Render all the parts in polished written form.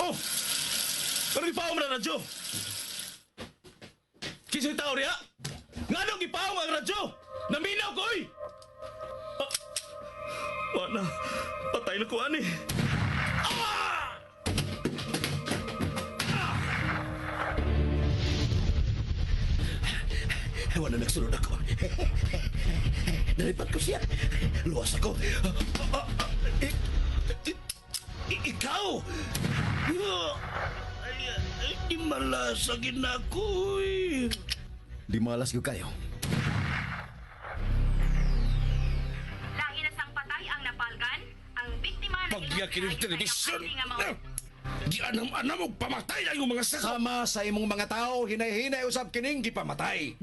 Oh! Pero gipaong na radyo! Kisa'y tao riya? Nganong gipaong ang radyo? Naminaw ko, oy! Ah, wala. Patay na ko, ani. Ah! Wala nagsunod ako. Nalipat ko siya. Luwas ako. Ikaw! Di malasagin na ako eh. Di malas ko kayo. Lahi na sang patay ang napalgan, ang biktima na Pagyakin ng telebisyon! Di anam-anam og pamatay ang iyong mga sako! Sama sa imong mga tao, hinay-hinay usab kining gipamatay.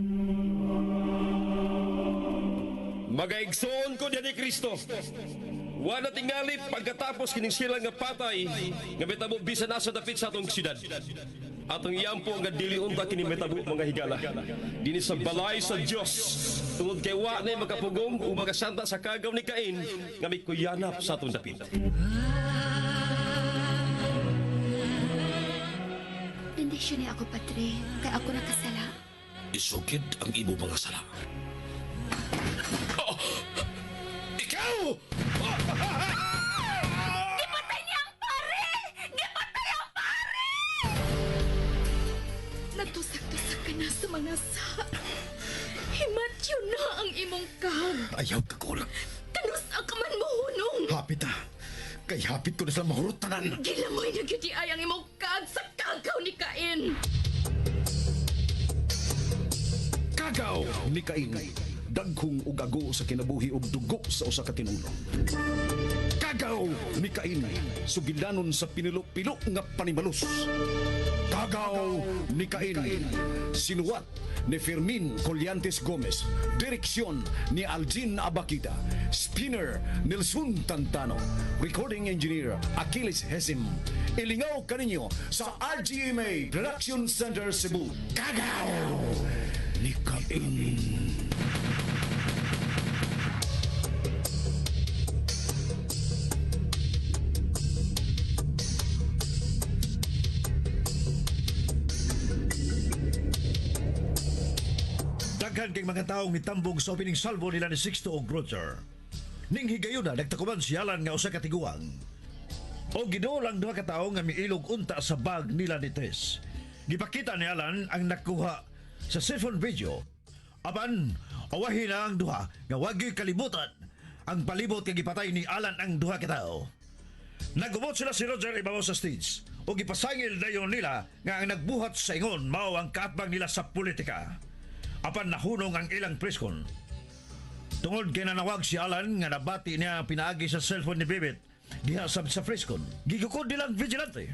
Magaigsoon ko diyan ni Kristo. Wala tingali pagkatapos kining sila nga patay nga mitabo bisan asa dapit sa atong syudad. Atong iyampo nga dili unta kini mitabo mga higala. Dinhi sa balay sa Dios. Tungod kay wa na makapugong ug makasanta sa kagaw ni Cain nga mikuyanap sa atong dapit. Bendisyon ni ako, Padre, kay ako nakasala. Isugid ang imo mga sala. Oh! Ikaw! Gipatay niya ang pare! Gipatay ang pare! Nagtusak-tusak ka na sa mga sa. Himatyo na ang imong kag. Ayaw ka kulang. Kanus ang kaman mo hunong. Hapit ah. Kay hapit ko na sila mahurot tanan. Gilamoy na gyud ay ang imong kag sa kagaw ni Cain. Kagaw ni Cain. Dagkong ug ago sa kinabuhi ug dugo sa usa ka tinulo. Kagaw ni Cain. Sugilanon sa pinilo-pilo nga panimalus. Kagaw ni Cain. Sinuwat ni Fermin Colliantes Gomez. Direksyon ni Aljin Abakita. Spinner Nelson Tantano. Recording Engineer Achilles Hesim. Ilingaw kaninyo sa RGMA Production Center Cebu. Kagaw ni Cain. Daghan kay mga taong mitambong sa opening salvo nila ni Sixto og Roger. Ning higayuna nagtakuban si Alan nga usa ka tiguang. O giduol ang duha ka tawo nga miilog unta sa bag nila ni Tess. Gipakita ni Alan ang nakuha sa cellphone video. Apan, awahin na ang duha nga wagi kalibutan ang palibot kay gipatay ni Alan ang duha ka tawo. Nagubot sila si Roger ibabaw sa stage o gipasangil dayon nila nga ang nagbuhat sa ingon mao ang kaatbang nila sa politika. Apan nahunong ang ilang preskon. Tungod kay nanawag si Alan nga nabati niya pinaagi sa cellphone ni Bibit diha sa preskon. Gigukod nilang vigilante.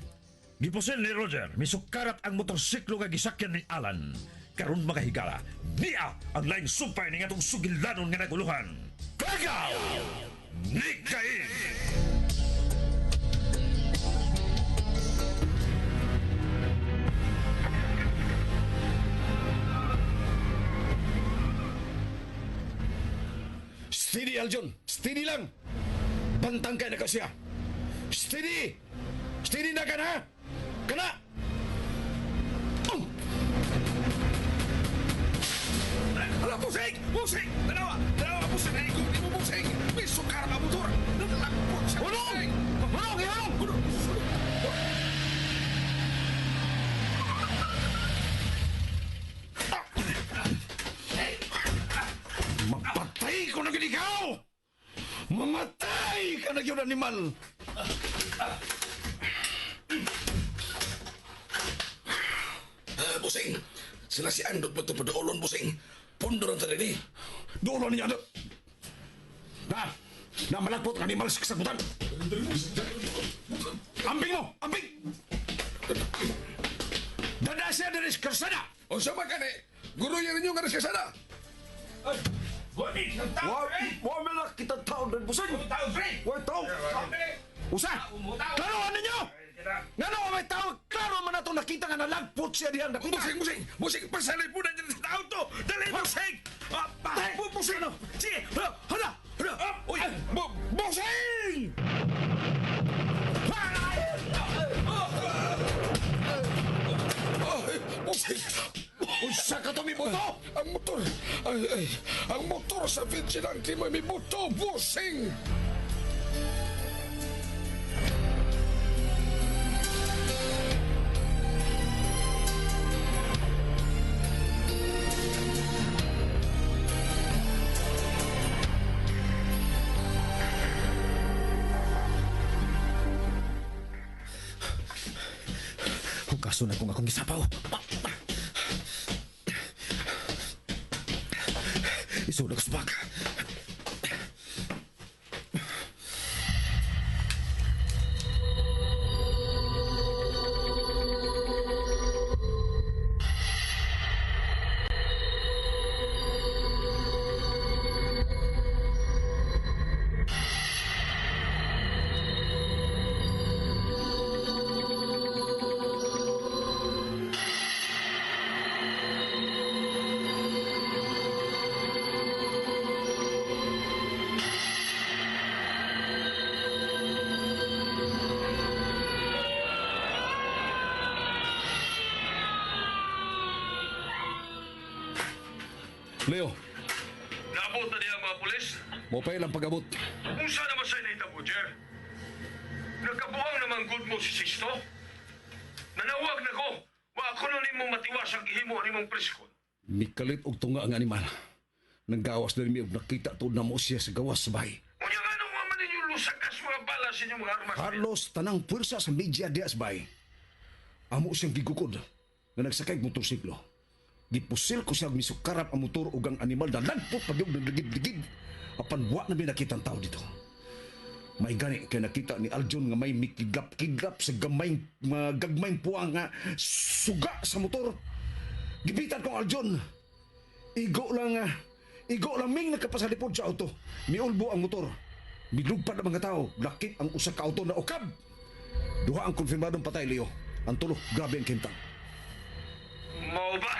Gipusil ni Roger, misukarat ang motorsiklo nga gisakyan ni Alan. Karon mga higala, niya ang laing sumpay ni ngatong sugilanon nga naguluhan. Kagaw! Ni Cain! Steady, Aljon. Steady lang. Bantang kay na ka siya. Steady! Steady na ka na! Kana! Oh! Ala, busing! Busing! Dalawa! Dalawa, busing! Ay, kung di mo busing! May sukar na motor! Nalakpot sa Hunong! Hunong! Ihunong! Hunong! Mapatay ko na gid ikaw! Mamatay ka na gyud animal! Ah, busing! Sila si Andot pa ito paduolon, busing! Pundo rin ta din eh! Dulo niya ano? Na! Na malagpot ang animal sa kasagutan! Ambing mo! Ambing! Dada siya diri sa karsada! O sa magkani! Guro yan ninyo nga rin sa sana! Wa man na kita taon din busing! Wa tao! Usa! Klaro ano ninyo! Ngano may tao? Klaro man nato nakita nga nalagpot siya diyan. Busing, busing! Busing! Pasalay po na dyan sa tao to! Dali, busing! Ah, pa! Busing! Sige! Hala! Hala! Hala! Uy! Busing! Ay, ay, ang motor sa vigilante may mibuto, busing! Hugaso na kung akong gisapaw. Isulag sa bag. Leo, Naabot na niya ang mga pulis. mo pa ilang pag-abot. Unsa naman sa'yo nahitabo, Jer? Nagkabuang naman good mo si Sisto? Nanawag na ko. Wa ako na nimo matiwas ang gihimo nimong preskon. Mikalit og tunga ang animal. Nanggawas na mi og nakita tuod na mo siya sa gawas sa bahay. Unya nga nung man ninyo lusakas mga bala sa inyong mga armas. Carlos tanang puwersa sa media diya sa bahay. Amo siyang gigukod nga nagsakay og motorsiklo. Gipusil ko siya og misukarap ang motor ug ang animal na lagpot pa gyud nagligid-ligid. Apan wa na mi nakita ang tao dito. May gani kay nakita ni Aljon nga may mikidlap-kidlap sa gamay mga gagmayng puwang nga suga sa motor. Gibitan ko ang Aljon. Igo lang igo lang ming nakapasalipod sa auto. Miulbo ang motor. Milugpad ang mga tao. Lakit ang usa ka auto na ukab. Duha ang konfirmadong patay, Leo. Ang tulo, grabe ang kintang. Mao ba?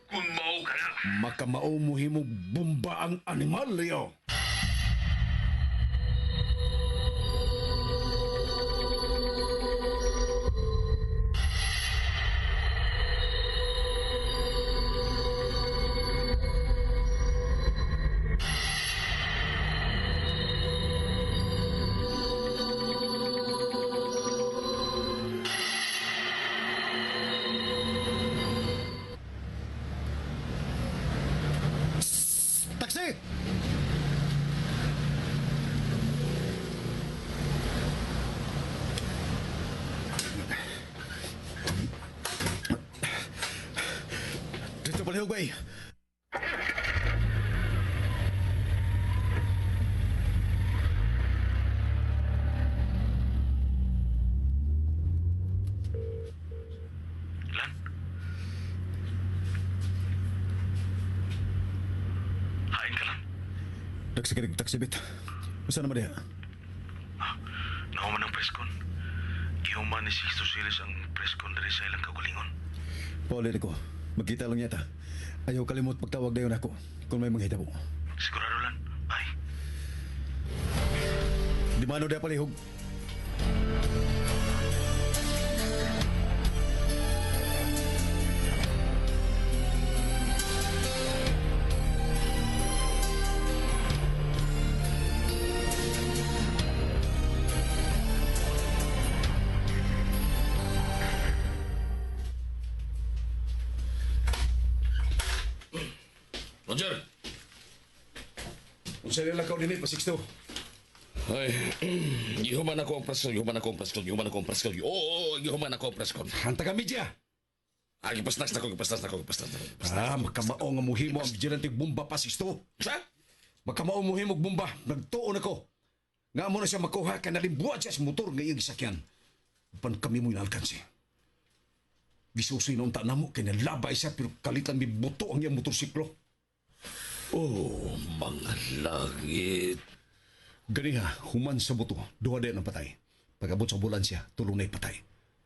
Kung mao ka na. Makamao mo himo bomba ang animal, Leo. Taxi! Dito palihog, bay. Lan? Hain ka lang. Taxi ka taxi bit. Usa naman diha? Nahuman ang preskon. Gihuman ni Sixto Siles ang preskon diri sa ilang kagulingon. Paulit ko. Magkita lang yata. Ayaw kalimot pagtawag dayon ako kung may manghitabo. Sigurado lang. Bye. Di mano diha palihog. Roger! Unsa nila ka dinhi pa Sixto? Ay, gihuman ako ang preskon, gihuman ako ang preskon, gihuman ako ang preskon. Oo, oo, gihuman ako ang preskon. Ang taga media. Ah, gipasnas na ko, gipasnas na ko, gipasnas na ko. Ah, makamao nga muhimo ang vigilante bomba pa Sixto. Sa? Makamao muhimo og bomba. Nagtuon ako. Nga mo na siya makuha kay nalimbuan siya sa motor nga iyang gisakyan. Pan kami mo inalkansi. Gisusoy na unta namo kay nalabay siya pero kalitan mi buto ang iyang motorsiklo. Oh, mga langit. Ganiha, human sa buto, duha din ang patay. Pag-abot sa ambulansya, tulong na'y patay.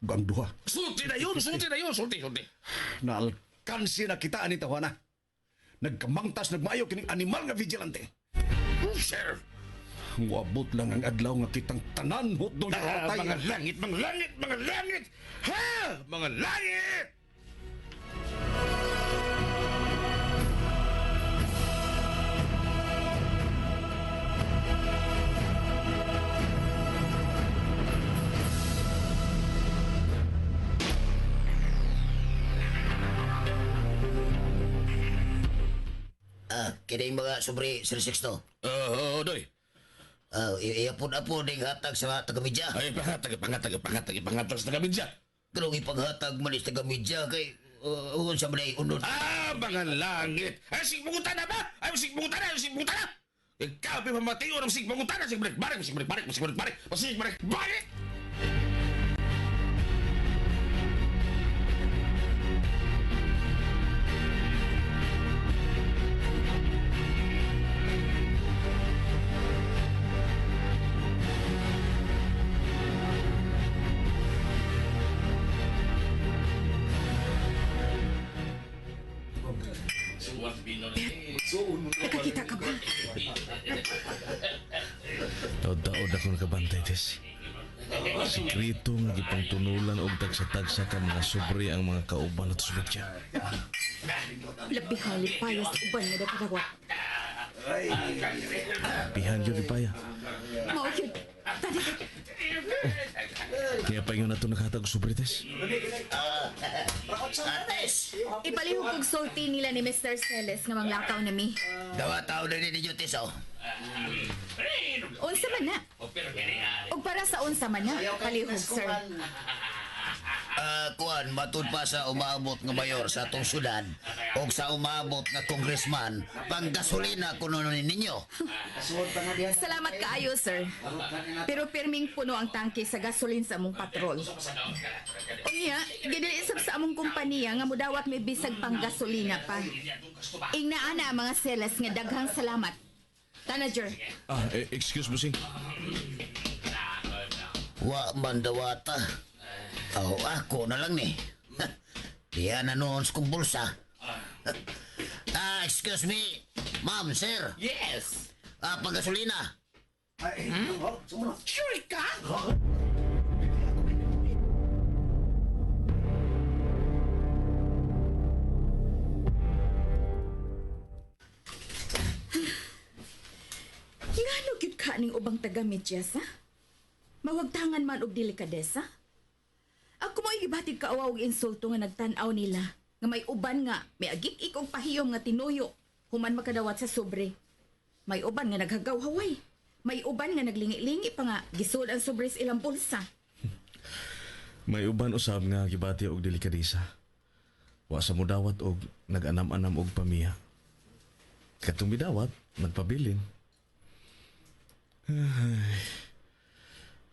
Ug ang duha, Sulti na yun, sulti na yun, sulti, sulti. naalkansi na kita ani tawana. Nagkamangtas, nagmayo kining animal nga vigilante. Oh, sir. Muabot lang ang adlaw nga kitang tanan hotdog Ah, patay. mga langit, mga langit, mga langit! Ha! Mga langit! Kining mga sobre Sir Sixto. Oo, doy. Oh, iapon-apon ning hatag sa mga taga-media. Ay, pangatag, pangatag, pangatag, pangatag sa taga-media. Pero ipaghatag man is taga-media kay unsa man ay unod. Ah, mga langit! Ay, sigmungutan na ba? Ay, sigmungutan na! Sigmungutan na! Ikaw, pimamatiyo ng sigmungutan na! Sigmungutan, barik, sigmungutan, barik, sigmungutan, barik, sigmungutan, barik! Nakakita ka ba? Taod-taod ako nakabantay, Tess. Sikreto nga gipangtunulan og tagsa-tagsa ka mga sobre ang mga kauban at sulod siya. Labi halipaya sa uban nga nakadawat. Pihan yun, Ipaya. Mao yun. Tadi Kaya pa yun na ito nakahatag og sobre, Tess. Ates! Ipalihog og sulti nila ni Mr. Celes nga manglakaw na mi. Dawa tao na ninyo, Tes, oh. Unsa man na? Og para sa unsa man na, palihog sir. Kuan, matud pa sa umaabot nga mayor sa atong syudad o sa umaabot nga congressman, panggasolina kuno ninyo. Salamat kaayo sir. Pero pirming puno ang tangke sa gasolin sa among patrol. Unya, gidili sab sa among kompanya nga mudawat may bisag pang gasolina pa. Ingna ana ang mga Celes nga daghang salamat. Tanager, Ah, eh, excuse mo, Sing. Wa man dawata. Oh, ako na lang ni. Diyan na noon sa kong bulsa. Excuse me, ma'am, sir. Yes. Panggasolina. Sure ka? Ngano gyud ka ning ubang taga-medyas, ha? Mawagtangan man og delikadesa? Ako mo gibatid kaawa og insulto nga nagtan-aw nila nga may uban nga may agik-ik og pahiyom nga tinuyo human makadawat sa sobre. May uban nga naghagaw-haway. May uban nga naglingi-lingi pa nga gisud ang sobre sa ilang bulsa. May uban usab nga gibati og delikadesa. Wa sa mudawat og nag-anam-anam og pamiya. Katong midawat, nagpabilin.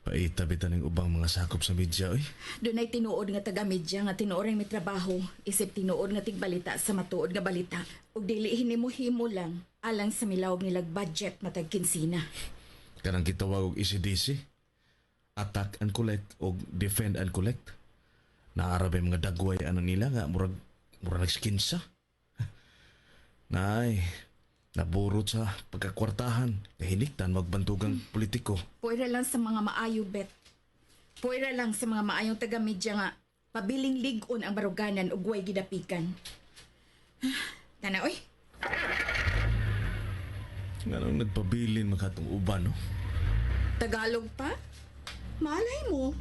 Ay, paita bitan ning ubang mga sakop sa media oy. Dunay tinuod nga taga-media nga tinuoray may trabaho isip tinuod nga tigbalita sa matuod nga balita ug dili hinimo-himo lang alang sa milawog nilag budget matag kinsina. Kanang gitawag og ECDC, attack and collect og defend and collect. Naara ba yung mga dagway ano nila nga murag murag nagskinsa. Nay, naburot sa pagkakwartahan, kahiniktan magbantugang politiko. Puwera lang sa mga maayo, bet. Puwera lang sa mga maayong taga-media nga pabiling lig-on ang baruganan ug way gidapikan. Tana, oy. Nganong nagpabilin makatong uban, no? Tagalog pa? Malay mo.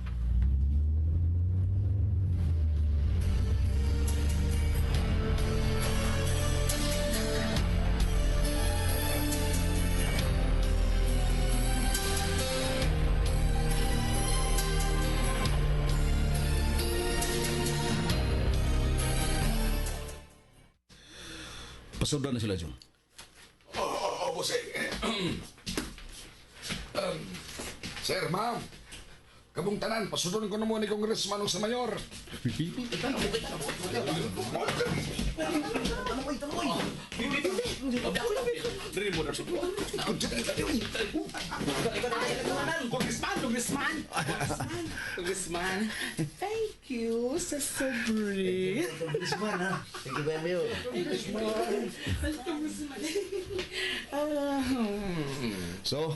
Pasudlan na sila, Jong. Oo, bossing. Sir, ma'am. Kamong tanan, pasudon ko na mo ni Congressman o sa mayor. Congressman, Congressman. Congressman. Thank you sa sobre. Congressman, ha? Thank you very much. Congressman. So,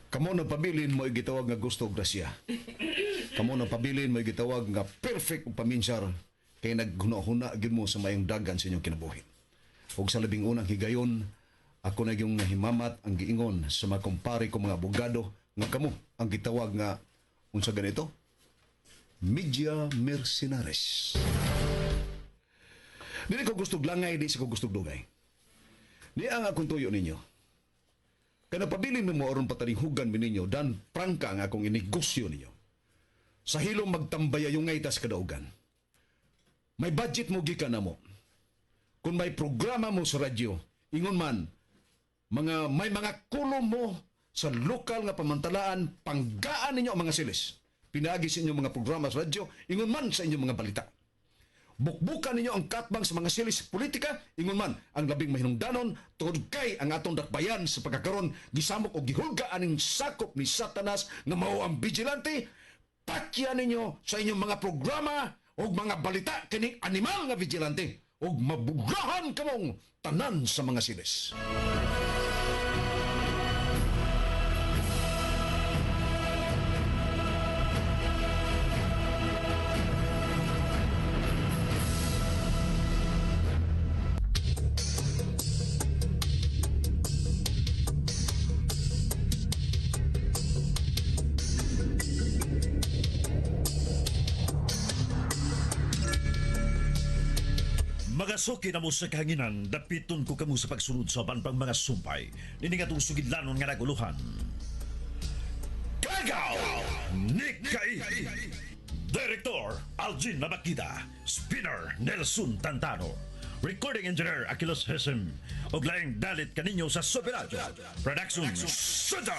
kamo na pabilin mo gitawag nga gusto og grasya. Kamo na pabilin mo gitawag nga perfect og paminsar kay naghuna-huna gyud mo sa mayong dagan sa inyong kinabuhi. Ug sa labing unang higayon, ako na yung nahimamat ang giingon sa mga kumpare ko mga abogado nga kamo ang gitawag nga unsa ganito? Media mercenaries. Dili ko gustog langay, di sa ko gustog dugay. Niya ang akong tuyo ninyo. Kaya pabilin mo aron patalihugan mi ninyo dan prangka ang akong inegosyo ninyo. Sa hilom magtambaya yung ngay tas kadaugan. May budget mo gikan na mo. Kung may programa mo sa radyo, ingon man, mga may mga kulong mo sa lokal nga pamantalaan, panggaan ninyo ang mga silis. Pinaagi sa inyong mga programa sa radyo, ingon man sa inyong mga balita. Bukbukan ninyo ang katbang sa mga silis politika, ingon man ang labing mahinungdanon tungod kay ang atong dakbayan sa pagkakaron gisamok o gihulga aning sakop ni Satanas nga mao ang vigilante. Patya ninyo sa inyong mga programa o mga balita kining animal nga vigilante ug mabugahan kamong tanan sa mga silis. Magasuki na mo sa kahanginan, dapiton ko kamo sa pagsunod sa uban pang mga sumpay. Nini nga itong sugidlanon nga naguluhan. Kagaw! Nick Kai! Director, Algin Nabakida. Spinner, Nelson Tantano. Recording Engineer, Aquilos Hesem. Og laing dalit kaninyo sa Super Radio. Production Center!